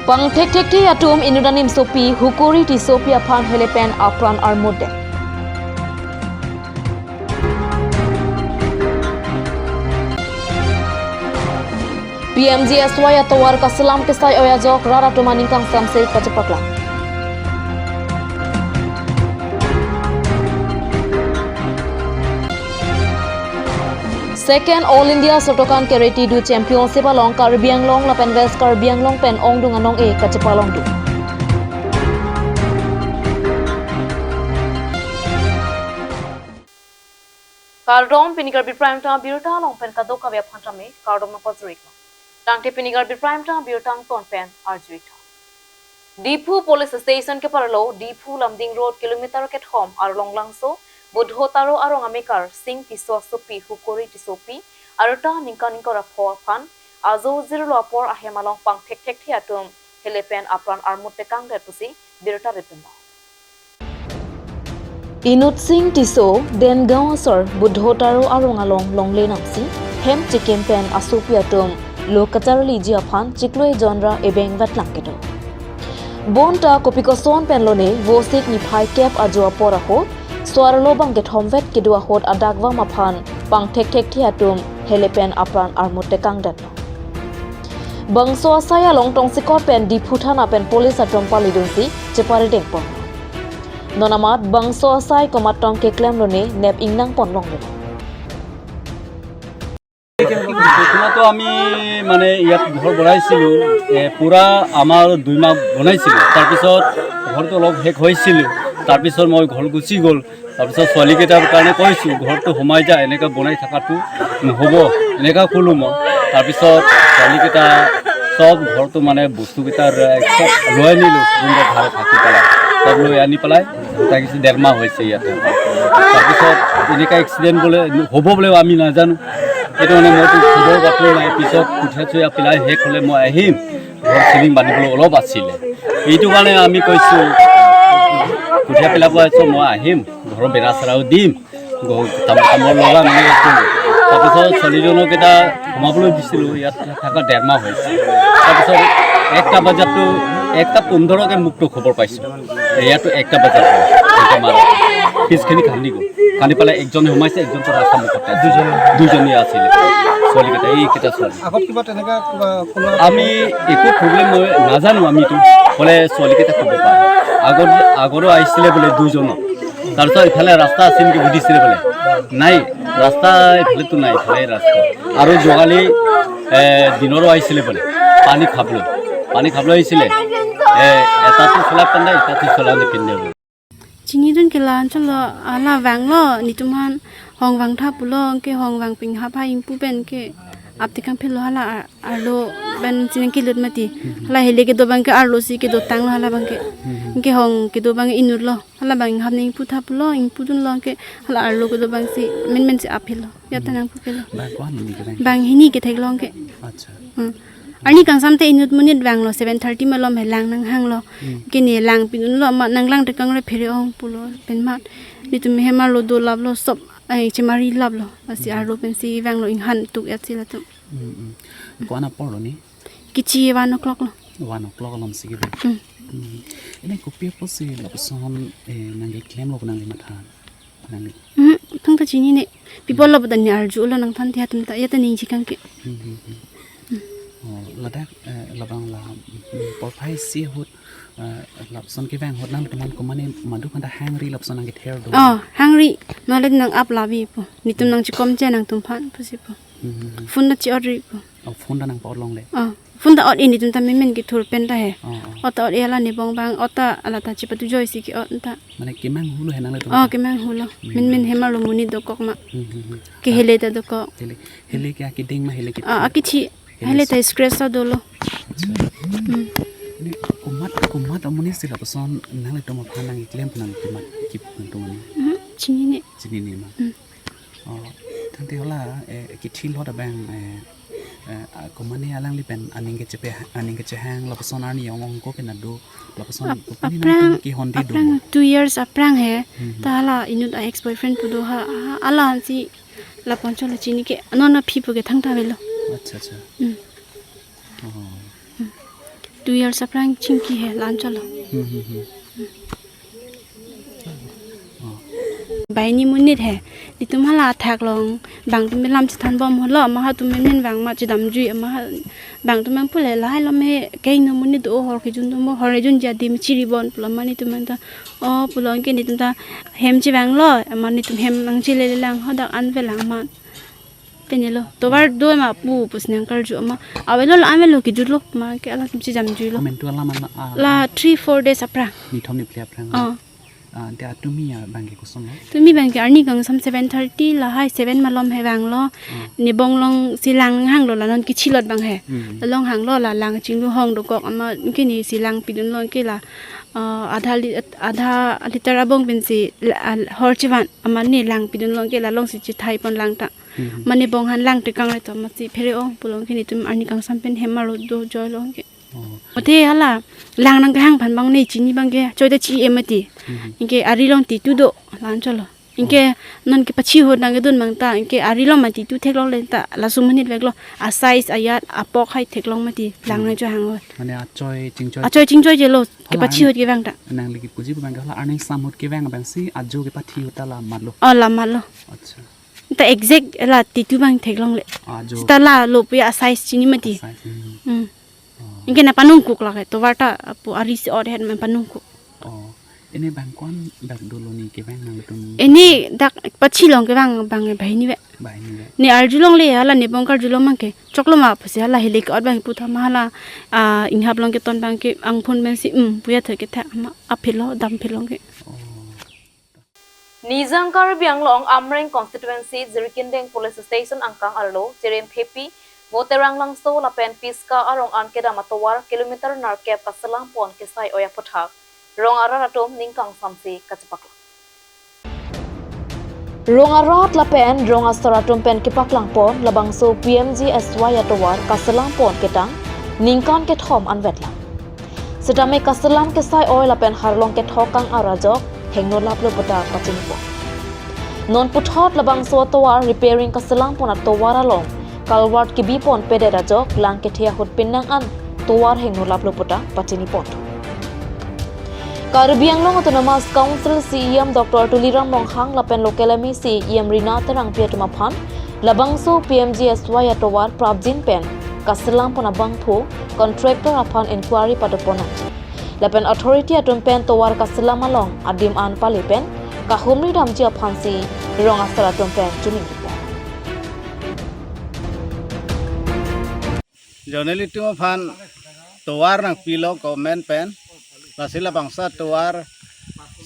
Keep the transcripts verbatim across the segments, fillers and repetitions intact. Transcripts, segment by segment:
Pangthekthekthe atum inut animsopi Hukuri Tissopi aphan helepen apran armut det. P M G S Y atovar kaselam kesai oi ajok rat atum aningkang samse kachepaklang. Second All India Shotokan Karate Do Championship along Karbi Anglong lapen West Karbi Anglong pen ongdung anong-e kachepalongdun. Kardom, pini Karbi Prime Time abirta along pen kadokave aphan tame kardom nangpajirlo. Tangte pini Karbi Prime Time abirta angton pen arju-ik tha. Diphu Police Station keparlo, Diphu Lumding Road kilometer kethom arlong Langso, Budho Taro arong amekar Sing Tisso asopi Hukuri Tissopi, arta ningkan ingkoi ra pho aphan, ajo jirlo apor ahem along pangthekthekthe atum helepen apran armut tekangdet pusi birta ripinlo. Inut Sing Tisso, Dengaon asor, Budho Taro arong along longle nangsi, hem chikim pen asopi atum lo kacharliji aphan chiklo-e jon ra ebeng vetlang kedo. Bonta kopi koson pen lone, Vosik niphai kep ajo apor ahut, so-arlo bang kethom vet kedo ahut adakvam aphan pangthekthekthe atum helepen apran armut tekangdetlo. Bangso asai along Tongsekot pen Diphu Thana pen police atum palidunsi cheparidengpon. Non amat bangso asai komat tong keklem lone nep ingnangpon longle. প্ৰথমতে আমি মানে ইয়াত ঘৰ বনাইছিলোঁ, এ, পূৰা আমাৰ দুই মাহ বনাইছিলোঁ। তাৰপিছত ঘৰটো অলপ শেষ হৈছিলোঁ, তাৰপিছত মই ঘৰ গুচি গ'ল। তাৰপিছত ছোৱালীকেইটাৰ কাৰণে কৈছোঁ, "ঘৰটো সোমাই যা, এনেকৈ বনাই থকাটো নহ'ব", এনেকুৱা ক'লোঁ মই। তাৰপিছত ছোৱালীকেইটা চব ঘৰটো মানে বস্তুকেইটাৰ, এ, চব লৈ আনিলোঁ, যোনটো ভাড়া থাকি পেলাই। চব লৈ আনি পেলাই গোটেই কিছু ডেৰ মাহ হৈছে ইয়াতে। তাৰপিছত এনেকুৱা এক্সিডেণ্ট বোলে হ'ব বুলিও আমি নাজানো। এইটো মানে মইতো খবৰ বাতৰি নাই। পিছত কঠীয়া চঠীয়া পেলাই শেষ হ'লে মই আহিম, ঘৰ চিলিং বান্ধিবলৈ অলপ আছিলে। এইটো কাৰণে আমি কৈছোঁ, কঠীয়া পেলাব আহিছোঁ, মই আহিম, ঘৰৰ বেৰা চেৰাও দিম, ঘৰ তামোল তামোল লগাম, এনেকৈ ক'লোঁ। তাৰপিছত ছোৱালীজনক এটা সোমাবলৈ দিছিলোঁ, ইয়াত থকা ডেৰ মাহ হৈছে। তাৰপিছত একটা বজাততো, একটা পোন্ধৰকে মোকতো খবৰ পাইছোঁ। ইয়াতো একটা বজাত হয়, এটা মাৰা। পিছখিনি খান্দি গ'ল। খান্দি পেলাই একজনে সোমাইছে, একজনতো ৰাস্তা মুখতে আছে। দুজনে। দুজনে আছিলে। ছোৱালীকেইটা, এইকেইটা ছোৱালী। আগত কিবা তেনেকা কিবা কোনো আমি একো প্ৰব্লেম নাজানো আমিতো। বোলে ছোৱালীকেইটা ক'ব পাৰে। আগত, আগৰো আহিছিলে বোলে দুজনক। তাৰপিছত ইফালে ৰাস্তা আছে নেকি সুধিছিলে বোলে। নাই, ৰাস্তা ইফালেতো নাই, ইফালে ৰাস্তা। আৰু যোৱাকালি, এ, দিনৰো আহিছিলে বোলে। পানী খাবলৈ। পানী খাবলৈ আহিছিলে। এ, এটাতো চোলা পিন্ধে, এটাতো চোলা নিপিন্ধে বোলে। Chinidun ke la-anchot lo, hala vanglo, netum aphan hong vangtha pulo, anke hong vang pinghap ha ingpu pen ke aptekang phelo hala ar-, arlo pen chiningkilut mati. Hala hele kedo abang ke arlo si kedotanglo hala abang ke. Anke hong kedo abang inutlo, hala abang inghap nang ingputha pulo, ingpudunlo anke hala arlo kedo abang si menmen si aphelo. Ya ta nangpu phelo. Bang ko-an hini ke bang? Bang hini kethek lo anke. Acha. Hmm. Arni kangsam te inut monit vanglo, seven thirty malom he lang nanghanglo. Hmm. Kene lang pinunlo, ma nanglang tekang re phere ong pulo pen mat. Netum hem arlo dolaplo, sop, ai, chemari laplo. Asi, hmm, arlo pensi vanglo, inghan tuk ya si latum. Hmm, hmm. Ko-an apor lo ni? Kechi one o'clock lo. One o'clock alom si kevang. Hmm. Hmm. Ini kopi apotsi lapuson, eh, nangli klemlo, nangli matha? Nangli? Hmm, thangta chinine. People lo botani arjulo nangphan ti atum ta, ya ta ningje kang ke. Hmm, hmm, hmm. Oh, ladak, eh, labang la, mm, porphai isi ahut, eh, lapuson kevang ahut nangtum aphan komatne madu aphanta hangri lapuson nangkether do? Oh, hangri. Nale nang-ap lavi po. Netum nangchikomche nangtum aphan pusi po. Hmm, hmm, hmm. Phone ta chi-ot ri po. Oh, phone ta nangpa-ot longle? Oh, phone ta ot-e, netum ta menmen kethur pen ta he. Oh, oh. Ot ta ot-e, hala ne bong bang, ot ta hala ta chipatu joisi ke-ot ta. Mane kemang hulo he nanglitum? Oh, kemang hulo. Hmm. Menmen hem arlo monit dokok ma. Hmm, hmm, hmm. Ke hele ta dokok. Hele, hele ke akeding ma, hele ke? Ah, akechi. Hele hele ta sa- scratch ta dolo. Acha. Hmm. Ini komat, komat amonit si lapuson nanglitum aphan nangkeklem nang komat kip nangtum ani? Hmm, chinine. Chinine ma. Hmm. Oh, tangte hala, eh, kethi lot abang, eh, eh, a, komatne alangli pen aning kechepe, aning kechehang lapuson arni ong ong ko ke nado, lapuson ap-, kopini aphrang, nangtum kehonde do aphrang bo? Two years aphrang he, hmm, ta hala inut a ex boyfriend pu do ha, ha, hala ansi lapuson cholo chini ke, non aphi pu ke thangta avelo. Acha, acha. Hmm. Oh. Hmm. Two years aphrang chingki he, la-an cholo. Hmm, hmm, hmm. Oh. Banghini monit he. Netum hala athak along bang atum lam chethan bom holo, ma ha atum men bang ma chedamjui, ma ha bang atum bang pule lahai lo me, kehingno monit do, hor kejun atum hor kejunji adim chiri bon pulo ma netum ta. Oh, pulo anke netum ta hem chevanglo, ma netum hem nangchele lang ho, dak an ve lang ma. Pine lo, tovar do ma pu pusi nangkarju ma. Avelo la, avelo kejutlo ma, ke hala atum chedamjuilo. Amen tu alam an, ah, la three four days aphrang. Nithom niphli aphrang. Oh. Ah, dia tumi abang ke koson lo? Tumi abang ke arni kangsam seven thirty lahai seven malom he vanglo. Hmm. Nebong alongsi lang hanglo, la non kechilot abang he. Hmm. La along hanglo, la lang chinglu hong dokok ma, anke nesi lang pidunlo anke la, ah, adha li-, adha liter abong pensi la, ah, hor chevan ma ne lang pidunlo anke la alongsi chethai pon lang ta. Hmm. Ma nebong aphan lang tekang le to, masi phere ong pulo anke netum arni kangsam pen hem arlo dojoilo anke. Oh. Mate hala lang nangkehang aphan abang ne chini abang ke choi ta chi-e mati. Hmm. Anke ari along titu do, la-an cholo. Anke, oh, non ke pachi ahut nangkedun abang ta, anke ari along ma titu theklongle ta, laso monit veklo, a size ajat apok hai theklong mati, lang, hmm, nangchoi hang ahut. Mane achoi chingchoi. Achoi chingchoijelo, ke, hala pachi ahut kevang ta. Nangli kepuji abang ke hala arni kangsam ahut kevang abangsi ajo kepathi ahut ta la matlo. Oh, la matlo. Acha. Ta exact la titu abang theklongle. Ajo. Seta la lo puya size chini mati. Size, hmm. Hmm. Oh. Anke nangpanungkuk lake, tovar ta apu ari si ot het nangpanungkuk. Oh. Pine abang ko-an dak dolo ne kevang nangtum? Pine dak pachi along kevang abang banghini ave. Banghini ave. Ne arjulongle hala nebong karjulong abang ke. Choklo ma pusi hala hele ke-ot abang putha ma hala, ah, inghap along keton abang ke angphun pensi, hmm, puya thek ke thek ma aphi lo, dam phi lo ke. Oh. Nijang Karbi Anglong Amreng Constituency Jirikindeng Police Station angkang arlo Chirimthepi, Voterang Langso lapen Piska arong an kedam atovar kilometer nerkep kaselam pon kesai oi aphuthak rong arat atum ning kangsamse kachepaklang. Rong arat lapen rong asar atum pen kepaklang pon labangso P M G S Y atovar kaselam pon ketang ningkan kethom anvet lang. Setame kaselam kesai oi lapen harlong kethok kang-ar ajok hingno laplo puta pachini pon. Non puthot labangso atovar repairing kaselam pon atovar along culvert kebi pon pedet ajok lang kethe ahut penang an tovar hingno laplo puta pachini pon. Karbi Anglong Autonomous Council C E M Doctor Tuliram Ronghang lapen local M A C E M Rina Terangpi atum aphan labangso P M G S Y atovar prapjin pen kaselam pon abangphu contractor aphan inquiry pado pon nangji. Lapen authority atum pen tovar kaselam along adim an pale pen kahumri damji aphansi rong asar atum pen choningri pon. Journalist atum aphan tovar nangpilo government pen. Lasi labangso atovar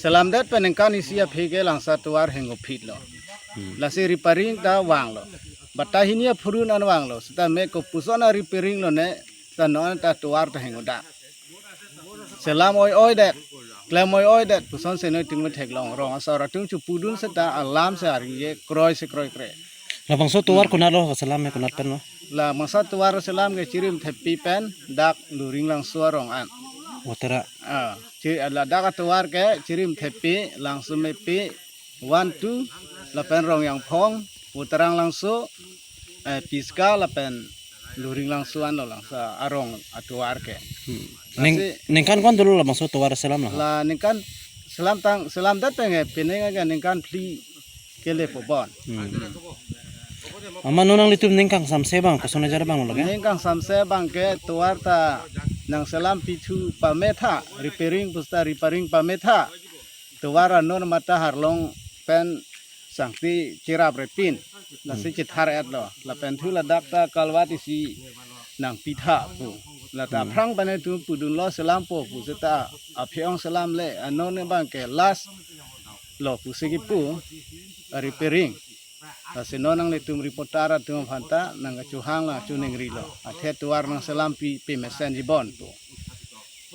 selamdet pen ningkan isi aphi ke labangso atovar hingno phitlo. Hmm. Lasi repairing ta vanglo. Batta hini aphurun an vanglo. Setame kopuson a-repairing lone, ta non ta atovar ta hingno dak. Selam oi-oidet, klem oi-oidet, pusonsi noi ting theklong, rong asar atum chepudun seta alam si arje kroisi kroikre. Labangso tovar konatlo kaselam ke, konat pen lo? Labangso tovar selam ke Chirimthepi pen dak Luring Langso arong an. Votera. Ah, chi-, ladak atovar ke Chirimthepi, Langsomepi, one, two, lapen Rongyangphong, Voterang Langso, eh, Piska lapen Luring Langso anlo labangso arong atovar ke. Hmm. Ning-, lasi ningkan ko-an dolo labangso tovar selam lo? La ningkan selamtang, selamdet pen ke pining ke ningkan phli kele po bon. Hmm. Amat non nanglitum ning kangsamse abang, koson ajat abang lo ke? Ning kangsamse abang ke tovar ta nangselam pithu pametha, repairing pusta repairing pametha. Tovar anon mata harlong pen sangti chirap repin. Lasi, hmm, chethar etlo. Lapen thu ladak ta culvert isi nangpitha pu. Lata, hmm, aphrang pen netum pudunlo selam po pu seta aphi-ong selamle, anon abang ke last lo pusi kipu, repairing. Lasi non nanglitum reporter atum aphan ta nangkachehang lang choningrilo. Athe tovar nangselampi pemesenji bon pu.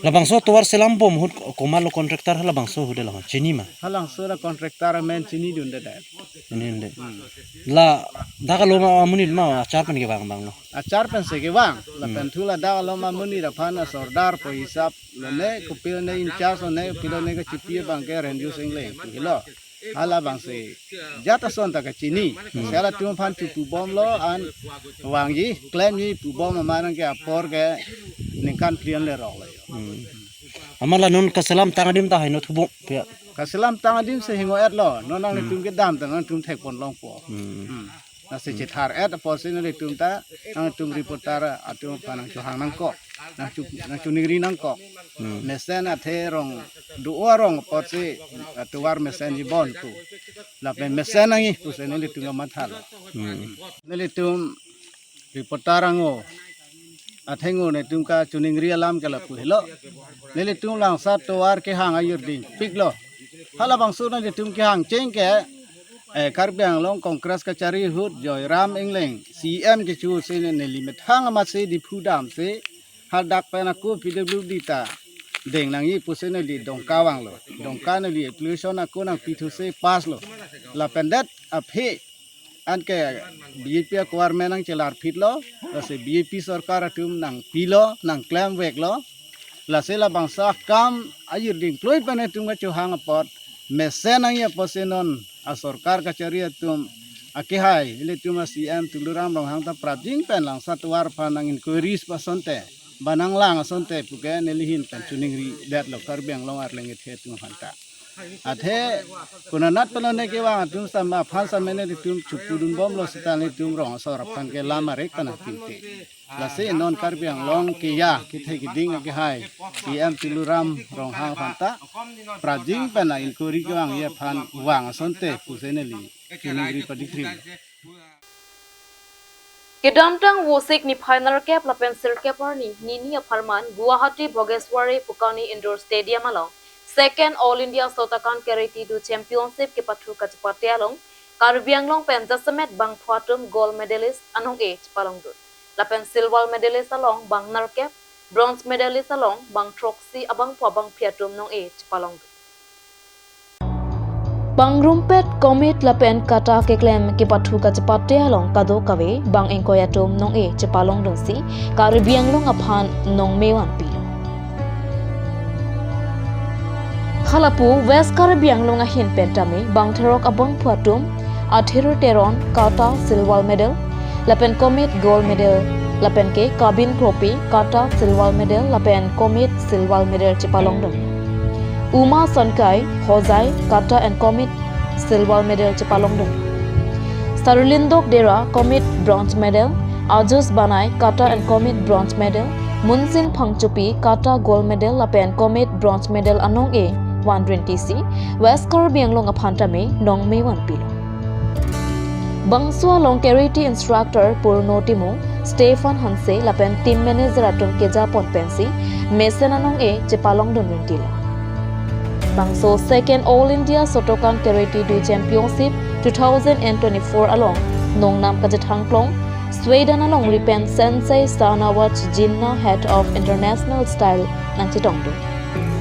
Labangso tovar selam bom ahut komatlo contractor, halabangso ahut lo, chini ma? Halabangso la contractor amen chinidunde det. Chinidunde. Hmm. Ladak along amonit ma achar pen kevang abang lo? Achar pensi kevang. Hmm. Lapen thu ladak along amonit aphan asordar po hisap lone, kopilone in-charge lone, kopilone kachipi abang ke Renju Singleng pu helo. Halabangsi jat ason ta kachini. Hmm. Sela atum aphan chupubomlo an vangji, klemji pubom amat nang ke apor ke ningkan phli an le roklo. Hmm. Amat la non kaselam tang adim ta haino thubom pia. Kaselam tang adim si hingo-etlo. Non nang Hmm. nelitum kedam ta nangtum thekpon longpo. Hmm. Hmm. Lasi Hmm. chethar-et apotsi nelitum ta nangtum reporter atum aphan nangchohang nangkok. Nangchu, nangchoningri nangkok. Hmm. Mesen athe rong, do-o arong apotsi, ah, tovar mesenji bon pu. Lapen mesen nangji pusi nelitum kamathalo. Hmm. Nelitum reporter ango. Athe ngo nelitum kachoningri alam ke lapu helo. Nelitum Langsa tovar kehang ajirding piklo. Halabangso nelitum kehang cheng ke, eh, Karbi Anglong Congress kachari ahut Joyram Engleng C E M kechosi neli methang amatsi Diphu damsi hadak pen ako P W D ta deng nangji pusi neli Dongka vanglo. Dongka neli application ako nangpithusi passlo. Lapen det aphi anke B J P a-government nangchelarphitlo, lasi B J P sorkar atum nangpilo, nangklemveklo. Lasi labangso akam ajirding kloi pen nelitum kachohang apot mesen nangji apotsi non asorkar kachari atum akehai, ilitum a-C E M Tuliram Ronghang ta prapjin pen Langsa tovar aphan nang-inquiry asonte, ba nanglang asonte puke neli ahin pen choningridetlo Karbi Anglong arleng kethe atum aphan ta. Athe konanat penone kevang atum sama aphan sama nelitum chupudunbomlo seta nelitum rong asor aphan ke lam arek pen nangpinte. Lasi non Karbi Anglong keja kethe keding akehai C E M Tuliram Ronghang aphan ta prapjin pen nang-inquiry kevangji aphan vang asonte pusi neli choningri padikri. Kedamtang Vosik niphai nerkep lapen sirkep arni nini apharman Guwahati Bhogeswari Pukani Indoor Stadium along Second All India Shotokan Karate Do Championship kepathu kachepate along Karbi Anglong pen jasemet bangphu atum gold medalist anong-e chepalongdun. Lapen silver medalist along bang nerkep, bronze medalist along bang throksi abangphu abangphi atum nong-e chepalongdun. Pangrumpet, komit lapen kata keklem kepathu kachepate along kadokave bang ingkoi atum nong-e chepalongdunsi Karbi Anglong aphan nongme vanpilo. Halapu West Karbi Anglong ahin pen tame bang therok abangphu atum Athir Teron kata silver medal lapen komit gold medal lapen ke Kabin Kropi kata silver medal lapen komit silver medal chepalongdun. Uma Sonkai Hojai kata and komit silver medal chepalongdun. Sarulindok Dera komit bronze medal, Ajus Banai kata and komit bronze medal, Munsin Phangchopi kata gold medal lapen komit bronze medal anong-e van rintisi West Karbi Anglong aphan tame nongme vanpilo. Bangso along karate instructor Purno Timung, Stephen Hanse lapen team manager atum kejapon pensi mesen anong-e chepalongdun rintilo. Bangso Second All India Shotokan Karate Do Championship two thousand and twenty-four along nongnam kachethangklong Sweden alongri pen Sensei Sanawaj Jinna Head of International Style nangchetongdun.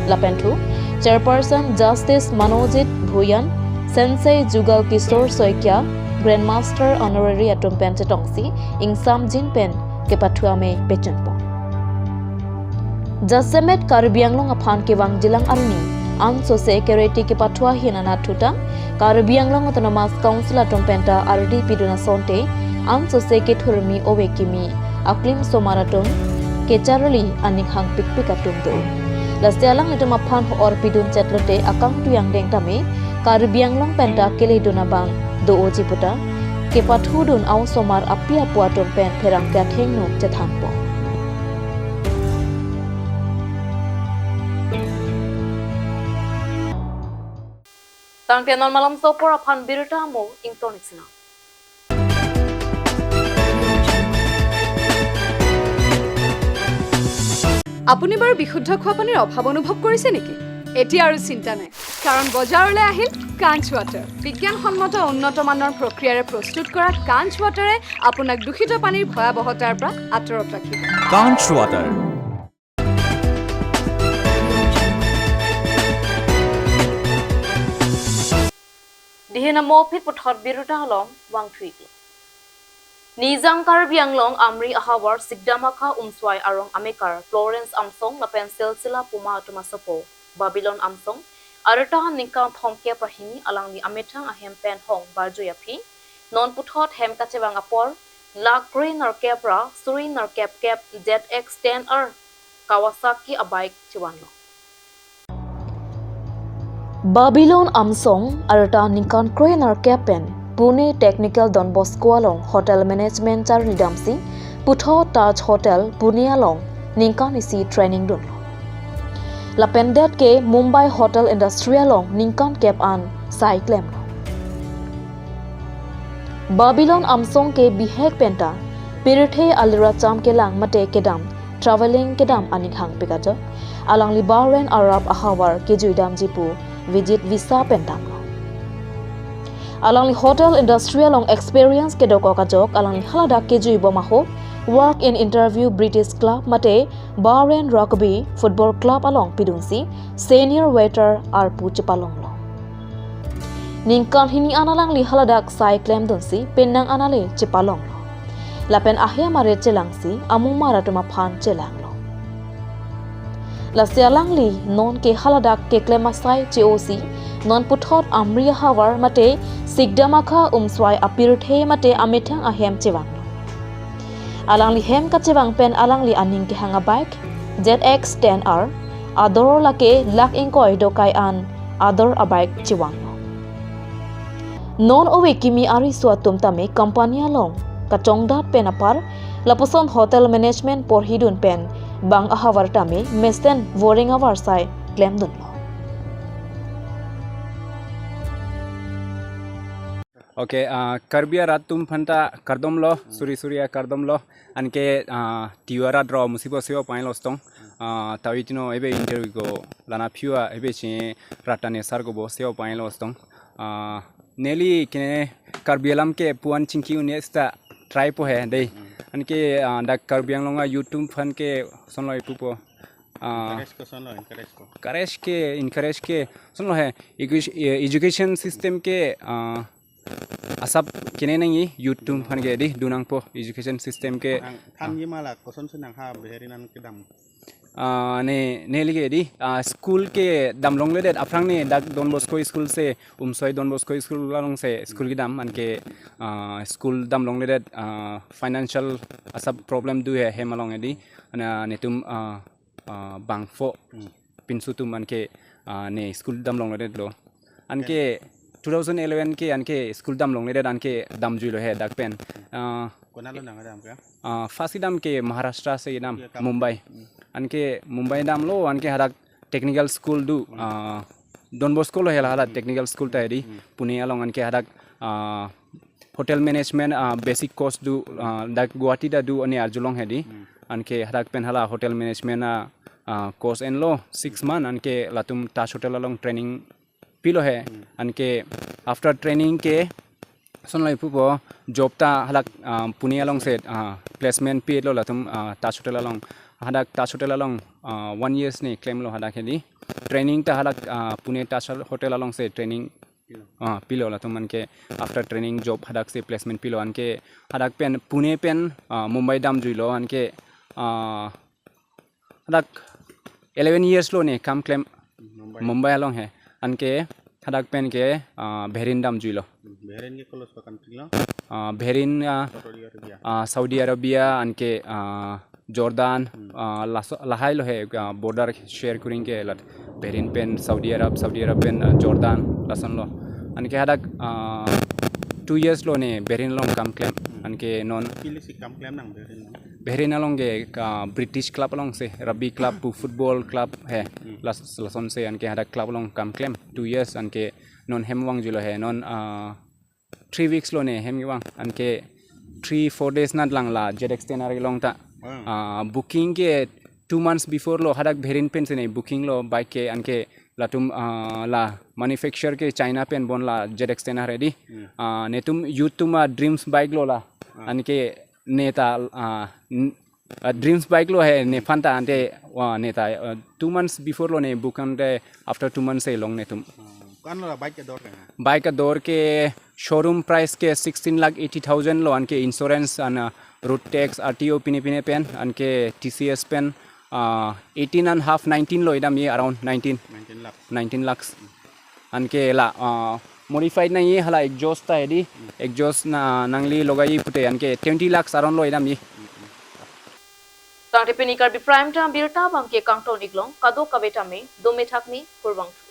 Lapen thu Chairperson Justice Manojit Bhuyan, Sensei Jugal Kishore Saikia, Grandmaster Honorary atum pen chetongsi ingsamjin pen kepathu amei pechunpon. Jasemet Karbi Anglong aphan kevangjilang arni ansose karate kepathu ahin anatthu ta Karbi Anglong Autonomous Council atum penta ardi pidun asonte ansose kethurmi ove kimi aklim osomar atum kecharli aning hangpikpik atum do. Lasi alanglitum aphan ho-or pidun chetlote akangtui angdeng tame Karbi Anglong penta keledun abang do-oji puta kepathudun a-osomar api apo atum pen pherangke athengno chethanpo. Tangte non malomso apor aphan birta mo ingtonik sina. আপুনি বাৰু বিশুদ্ধ খোৱা পানীৰ অভাৱ অনুভৱ কৰিছে নেকি? এতিয়া আৰু চিন্তা নাই, কাৰণ বজাৰলৈ আহিল কাঞ্চ ৱাটাৰ। বিজ্ঞানসন্মত উন্নত মানৰ প্ৰক্ৰিয়াৰে প্ৰস্তুত কৰা কাঞ্চ ৱাটাৰে আপোনাক দূষিত পানীৰ ভয়াৱহতাৰ পৰা আঁতৰত ৰাখিব। কাঞ্চ water. Dihin amo phit puthot birta along vangthuiklo. Nijang Karbi Anglong Amri ahavar Sikdam akha Umswai arong amekar Florence Amsong lapen Silsila Puma atum asopo Babylon Amsong Arta ningkan thomkep ra hini alangli amethang ahem pen hong barjui aphi, non puthot hem kachevang apor, lakh kre nerkep ra suri nerkep kep Z X ten R Kawasaki a-bike chevanlo. Babylon Amsong arta ningkan kre nerkep pen Pune Technical Don Bosco along Hotel Management charlidamsi puthot Taj Hotel Pune along ningkan isi training dunlo. Lapen det ke Mumbai Hotel Industry along ningkan kep an sai klemlo. Babylon Amsong ke bihek penta pirthe aliracham kelang mate kedam, travelling kedam aning hangpik ajok alangli Bahrain Arab ahavar kejuidamji pu visit visa pen damlo. Alangli Hotel Industry along experience kedokok ajok alangli haladak kejui bom ahut walk-in interview British Club mate Bahrain Rugby Football Club along pidunsi senior waiter arpu chepalonglo. Ningkan hini an alangli haladak sai klemdunsi penang an ale chepalonglo. Lapen ahem arit chelangsi amumar atum aphan chelanglo. Lasi alangli non ke haladak keklem asai che-osi non puthot Amri ahavar mate Sikdam Akha Umswai apirthe mate amethang ahem chevanglo. Alangli hem kachevang pen alangli aning kehang a-bike Z X ten R, ador lake lakh ingkoi dokai an ador a-bike chevanglo. Non ove kimi ariso atum tame company along kachongdat pen apar lapuson hotel management porhidun pen bang ahavar tame mesen boring ahavar sai klemdunlo. Okay, ah, Karbi arat atum aphanta kardomlo, suri suri a kardomlo. Anke, ah, tiwa rat ro musibo seo pain lostong. Ah, tawi tino ebe interview ko lana phiwa ebe si rat tane sar ko bo seo pain lostong. Ah, neli kene Karbi alam ke puan chingki un-e seta try po he dei. Anke, ah, dak Karbi Anglong a-youth atum aphan ke sonlo ipu po. Ah, Encourage ko sonlo, encourage ko. Encourage ke, encourage ke sonlo he. Edu- eh, education system ke, ah, asap kene nangji youth atum aphan ke dei, dunangpo education system ke. Ang than ye mala koson se nang ha Beherin an kedam. Ah, ne, neli ke dei, ah, school ke damlongledet aphrang ne dak Don Bosco school se, Umsoi Don Bosco school along se school kedam, anke, ah, school damlongledet, ah, financial asap problem do he hem along dei. Ana netum, ah, ah, bangpho pinso atum anke, ah, ne school damlongledetlo. Anke two thousand eleven ke anke school damlongledet anke damjuilo he dak pen. Ah, Konatlo nang kedam ke? ah, first kedam ke Maharashtra se kedam, Iya, kam- Mumbai. Anke Mumbai damlo, anke hadak technical school do, ah, Don Bosco lo hela hadak technical school ta dei, Pune along, anke hadak, ah, hotel management, ah, basic course do, ah, dak Guwahati ta do, ani arjulong he dei. Anke hadak pen hala hotel management a, ah, course enlo six month, anke latum Taj Hotel along training pilo he. Anke after training ke sonlo ipu po job ta hadak, ah, Pune along se, ah, placement pilo latum, ah, Taj Hotel along. Hadak Taj Hotel along, ah, one years ne klemlo hadak he dei. Training ta hadak, ah, Pune Taj Hotel along se training, ah, pilo latum, anke after training job hadak se placement pilo, anke hadak pen Pune pen, ah, Mumbai damjuilo, anke, ah, hadak eleven years lo ne kam klem Mumbai along he. Anke hadak pen ke, ah, Beherin damjuilo. Beherin ke kolos pa country lo? Ah, Beherin, ah, Saudi Arabia. ah, Saudi Arabia, anke, ah, Jordan, ah, laso- lahai lo he, ah, border share kuring ke lat Beherin pen Saudi Arab, Saudi Arab pen, ah, Jordan, lason lo. Anke hadak, ah, two years lo ne Beherin along kam klem. Anke non Pili si kam klem nang Beherin lo. Beherin along ke, ah, British club along se, rugby club pu football club he. Las- lason se anke hadak club along kam klem two years, anke non hem vangjuilo he, non, ah, three weeks lo ne hem kevang, anke three four days nat lang la Z X ten R along ta. Ah, booking ke two months before lo, hadak Beherin pen se ne booking lo bike ke, anke latum, ah, la manufacture ke China pen bon la Z X ten R dei. Ah, netum youth atum a dreams bike lo la. Anke neta, ah, n- ah, dreams bike lo he nephan ta, ante wa neta, ah, two months before lo ne book, ante after two months se long netum. Kan lo bike ke dor ka? Bike ador ke showroom price ke sixteen lakh eighty thousand lo, anke insurance and, ah, road tax, R T O pine pine pen, anke T C S pen, uh, eighteen and half, nineteen lo-idam ye, around nineteen. nineteen lakhs. Nineteen lakhs. Anke la uh, modified nangji, hala exhaust ta hedi. Exhaust na nangli logai pute anke twenty lakhs aron lo-idam ye. Tangte pini Karbi Prime Time birta abangke kangton-iklong, kadokave tame dome thakme, kurvangthu.